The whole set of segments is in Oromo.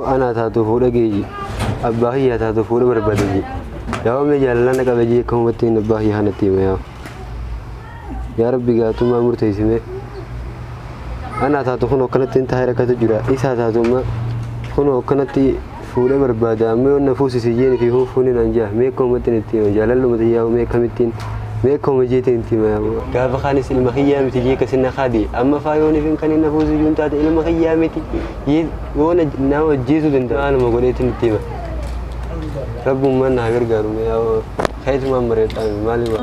Anaa taatu fuudha geeji. Abbaa kiyyaa taatu fuudha barbaada jee. Yaa mee jaalala na qaba jee akkamumatti abbaa kiyyaa kanatti hima yaa. Yaa Rabbi gaatumaa murteessime. Anaa taatu kun akkanatti hin taa'ee rakkatu jira. Isaa taatu amma kun akkanatti fuudha barbaada. Amma yoo na fuusise jeen fi fuuni naan jaa. Mee akkamumatti itti hima jaalalluma xiyyaa mee akkamittiin mee akkuma jeetiin itti hima yaa. Gaafa kaanis ilma kiyyaa miti jee kasin na kaadi. Amma faa yoo nifin kan inni fuusisu hin taate ilma kiyyaa miti. Yoo na hojjeesuu danda'a. Maaluma godheetiin itti hima. Rabbummaan na gargaaru mee yaa kayetumaan mareedhaan maaliif.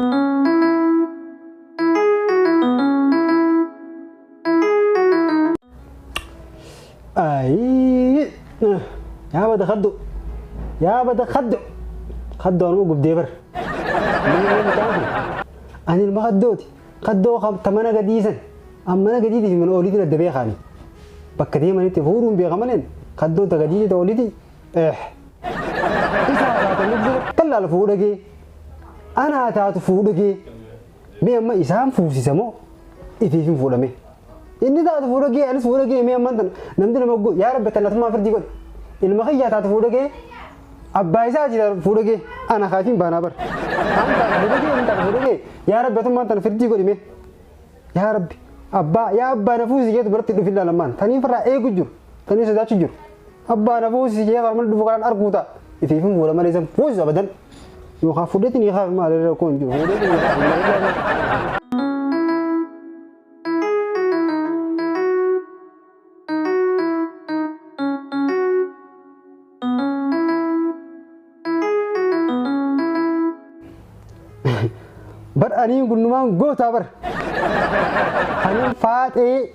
Ay, yaa bada khaddu, yaa bada khaddu, khaddu anuu gubdee bar. Ani ilma khaddooti, khaddoo tamana gadiisan, ammana gadiiti fi mana oliitiin adda beekaani. Bakka deemanitti fuudhuun beeka maleen khaddoon ta gadiiti ta oliiti. Isaa taatu lubbuu kallaala fuudha gee, anaa taatu fuudha gee, mee amma isaan fuusisa moo ifiif hin fuudhame. Inni taatu fuudha gee anis fuudha gee mee ammaan tana namni nama yaa rabbi tanatumaa firdii godhe. Ilma kiyyaa taatu fuudha gee abbaa isaa jira fuudha gee ana kaafiin baanaa bar. An taatu fuudha gee inni taatu fuudha gee yaa rabbi atummaan tana firdii godhi mee. Yaa rabbi abbaa yaa abbaa na fuusi jeetu biratti dhufin laalamaan tanii firraa eegu jiru tanii sodaachu jiru. Abbaa na fuusi jee kan dhufu karaan arguu ta'a. Ifiifin fuudha malee isan fuusisu abadan. Yookaan fuudheetiin hiikaaf maalirra rakkoon hin jiru fuudheetiin hiikaaf maalirra. Bar aniin gunnumaan gootaa bar. Aniin faaxee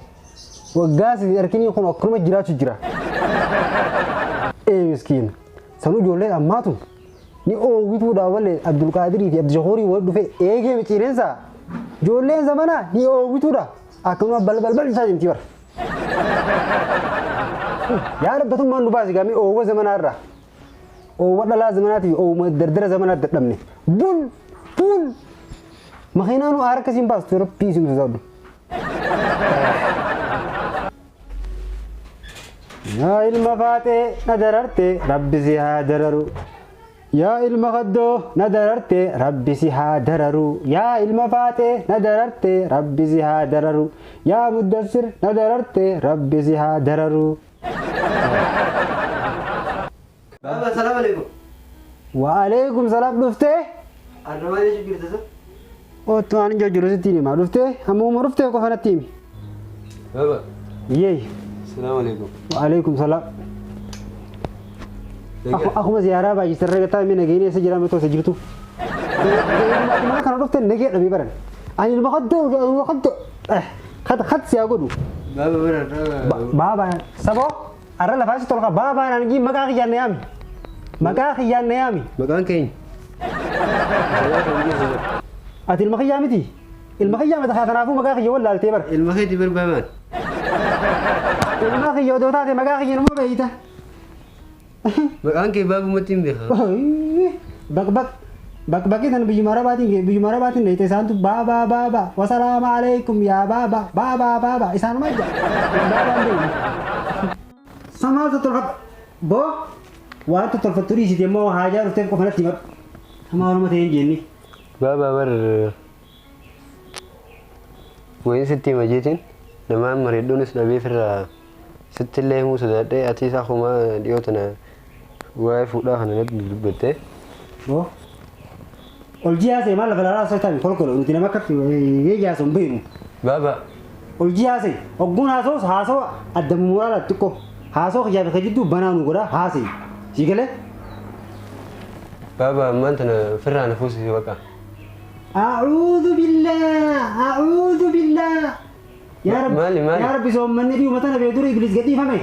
waggaa sadii harkini kun akkanuma jiraachuu jira. Ee miskiin sanuu ijoolleen ammaatu ni oowwituudha malee Abdulqaadirii fi Abdishakuurii wal dhufe eegee miciireensa. Ijoolleen zamanaa ni oowwituudha akkanuma balbalbal isaa deemti bar. Yaa rabbatummaan nu baasi gaamee oowwa zamanaa irraa. Oowwa dhalaa zamanaatii oowwa dardara zamanaa dadhabne. Bul bul makiinaa nu aara akkasiin baastu rabbii isin sodaadhu. Yaa ilma faaxee na dararte rabbi si haa dararu. Yaa ilma kaddoo na dararte rabbi si haa dararu. Yaa ilma faaxee na dararte rabbi si haa dararu. Yaa muddassir na dararte rabbi si haa dararu. Baba salaam alaikum. Wa alaikum salaam dhuftee? Arra maal jechuun jirta sa? Oottu waan ijoo jiru sitti hima dhuftee ammuma dhuftee qofa natti himi. Baba Yeey. salaam alaikum. Wa alaikum salaam. Akkuma ziyaaraa baay'isarra gataa mee nageenya eessa jira mee tosa jirtu. Mana kana dhufte nagee dhabee baran. Ani ilma kaddoo ilma kaddoo kad kad siyaa godhu. Baba bara Baaba saboo arra lafaa si tolka baabaa naan jii maqaa kiyyaan na yaami. Maqaa kiyyaan na yaami. Maqaan keenya. Ati ilma kiyyaa miti. Ilma kiyyaa miti kanaafuu maqaa kiyya wallaaltee bara. Ilma keetii barbaadan. Ilma kiyya odoo taate maqaa kiyya nama beeyta. Maqaan kee baabumatti hin beekaa. Baq baq baq baqii tan biyyuma arabaatiin biyyuma arabaatiin dheeyte isaantu baabaa baabaa wasalaama alaikum yaa baabaa baabaa baabaa isaanuma ija baabaan beeyna. Samaal tottolfadhu boo waan tottolfattu dhiisite immoo haajaa dhufteef qofa natti himadhu. Samaaluma ta'ee hin jeenni. Baba bar wayin sitti hima jeetiin namaan mareedhuunis dhabee firraa sitti illee himuu sodaadhee ati isaa akkuma dhiyoo tana waa'ee fuudhaa kana natti dubbattee. Boo ol jiyaasee maal lafa laalaa osoo taa'e kolkolo nuti nama akka jaasoo hin beeknu. Baba Ol jiyaasee ogguun haasoo haasoo adda muraala xiqqoo haasoo kiyyaa fi jidduu banaa nu godha haasee sii galee. Baba ammaan tana firraa na fuusisi baqa. أعوذ بالله أعوذ بالله يا رب Maali maali? يا رب soommanni dhiyuma tana bee dura Iblis gadhiifame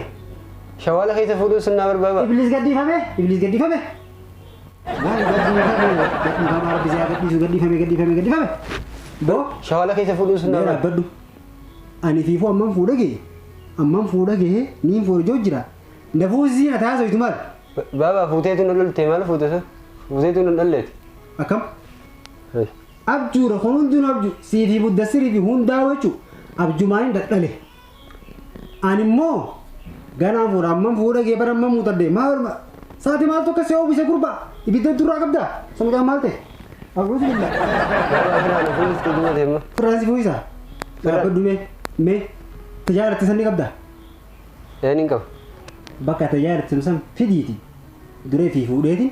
Shawaala keessa fuudhuu sunnaa barbaaba. Iblis gadhiifame Iblis gadhiifame Waan gadhiifame gadhiifama rabbi siyaa gadhiisu gadhiifame gadhiifame gadhiifame boo Shawaala keessa fuudhuu sunnaa mee barbaaba. dhaabbadhu ani fiifuu amman fuudha gee amman fuudha gee niin fuudha joo jira nafuusii na taasisu maal Baba fuuteetu na lolte maal fuute sa? Fuuteetu na dhalleeti. Akkam abjuudha kun hundinuu abjuu siifii muddassirii fi hundaa jechuu abjumaan dadhale ani immoo Ganaan fuudha amman fuudha gee bara amman muutadde maal saati maaltu akka si oomishee gurbaa ibidda durraa qabdaa samuudhaan maal ta'e Abuusi billah. Firaansi fuuyisaa. Dhaabbadhu mee mee tajaajilatti sanni qabdaa. Een qabu. Bakka tajaajilatti san fidiiti duree fi fuudheeti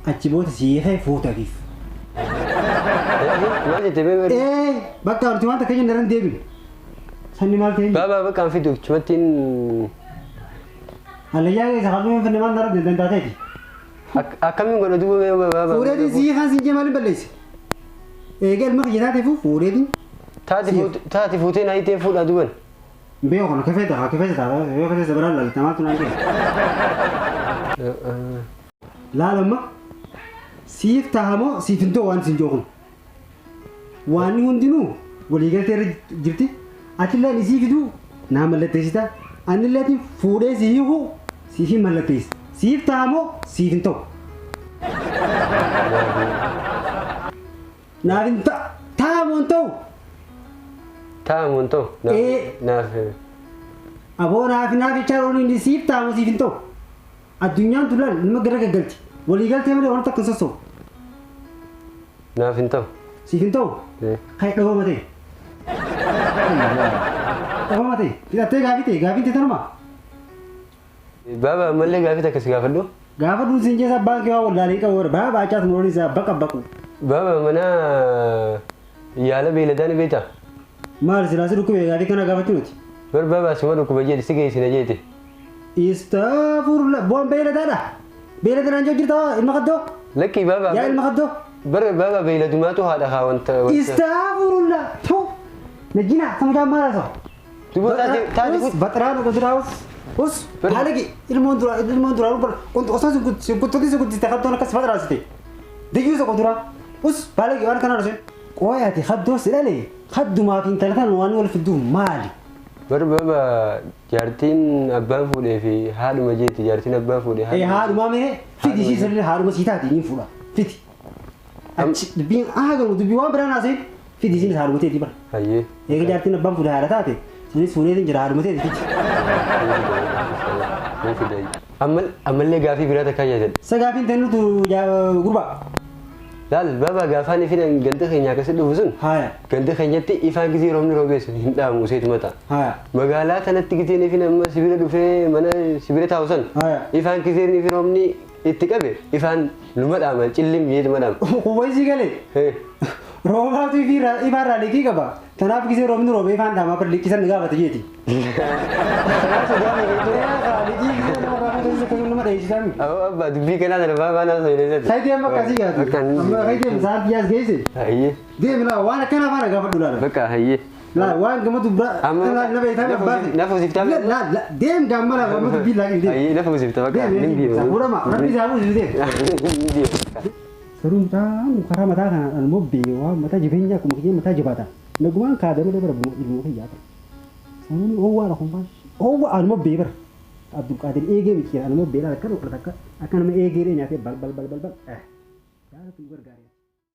achi booda siixee fuutafiif. Maal jettee mee bari? Ee bakka nuti waan takka jenne irra hin deebinu. Sanni maal ta'e? Baabaa bakka an fidu chumattiin Hallayyaa keessa halluu hin finne maal narra dandaateeti. Akkamiin godha duuba mee baabaa? Fuudheetiin siixaan siin jee maaliin balleesse? Eega ilma kiyya taateefu fuudheetiin Taati fuutee naa hiiteen fuudhaa duuban. Beeku kana kafee ta'a kafee ta'a yoo kafee isa biraan laalta maaltu naan jedhe. Laalamma siif ta'a moo siif hin ta'u waan siin jookun. Waan hundinuu waliigaltee irra jirti. Atilleen isii fiduu naa mallatteessita. Anilleetiin fuudhee si hiiku siif hin mallatteessa. Siif ta'a moo siif hin ta'u. Naaf hin ta'a ta'a moo hin ta'u. Ta'a moo hin ta'u? Naaf. Aboo naaf naaf jechaa ooluu inni siif ta'a moo siif hin ta'u. Addunyaan tun laal ilma gara gaggalti. Waliigaltee malee waan takka hin sossoobu. Naaf hin ta'u. Siif hin ta'u? Kai dhabama ta'e. Dhabama ta'e. Fixattee gaafii ta'e gaafiin ta'e tanuma. Baaba ammallee gaafii takka si gaafadhu. Gaafa dhuun siin jeessa abbaan kee waa wallaalee qabu warra baaba achaas moolii isaa baqa baqu. Baaba mana yaala beeyladaa ni beektaa? Maal silaa si dhukkube gaafii kana gaafachuu nuti. Bar baaba suma dhukkuba jedhi si geessina jeete. Istaafurla bu'aan beeyladaadha. Beeylada naan jirta ilma kaddoo. Lakkii baaba. Yaa ilma kaddoo. Bar baaba beeyladumaatu haadha haa wanta. Istaafurla tu. Najina samuudhaan maal haasa'u? Duuba taati fuut. Baxaraa dhuga duraa us. Haalagi ilmoon duraa osoo si guddiste si guddiste kaddoon akkas baxaraasite. Diyyuu isa qoturaa. Us baalagi waan kana dhaseen. Qooyaati kaddoo si dhalee kaddumaa fi intala tan waan wal fidduu maali? Bar baaba jaartiin abbaan fuudhee fi haadhuma jeeti jaartiin abbaan fuudhee haadhuma. Haadhumaa mee fidi ishii sirrii haadhuma sii taati niin fuudha fidi. Achi dubbiin galu dubbii waan biraan haasa'in fidi isiinis haadhuma teeti bara. Hayyee. Eega jaartiin abbaan fuudhee haadha taate sunis fuudheetiin jira haadhuma teeti fidi. Ammallee gaafii biraa takkaa jedhan. Sa gaafiin ta'e nutu gurbaa. Laal baaba gaafaan ifin ganda keenya akkasi dhufu sun ganda keenyatti ifaan gisee roobni roobeessu hin dhaamu seetu mata. Magaalaa kanatti giseen ifin amma sibira dhufee mana sibira taa'u san ifaan giseen ifin roobni itti qabe ifaan numa dhaama cillim jeetuma dhaama. Qubaysi galee roobaatu ifaarraa liqii qaba. Tanaaf gisee roobni roobee ifaan dhaamaa bara liqii san gaafate jeeti. Abbaa dubbii kanaa sana baabaa naa soyyadee. Saayidii amma akkasii gaafatu. Amma saayidii sa'aatii as geesse. Hayyee. Deemi laa waan akkana faana gaafadhu laala. Bakka hayyee. Laa waan gama dubbaa. Na beektaa abbaa. Nafa usiftaa. Laa laa deem gaama laa gama dubbii laa deem. Hayyee nafa usiftaa bakka. Deem safuurama rabbi isaa buusu deem. Saruun caamu karaa mataa kanaan almoo beewa mataa jireenya akkuma kiyyee mataa jabaata. Nagumaan kaadamee bara ilmoo kiyyaa bara. Saruun oowwaadha kun baay'ee. Oowwa almoo bee bara. Abdulqaadir eegee miti almoo beelaa akka akka nama eegee nyaatee bal bal bal bal bal. Yaada tu gargaara.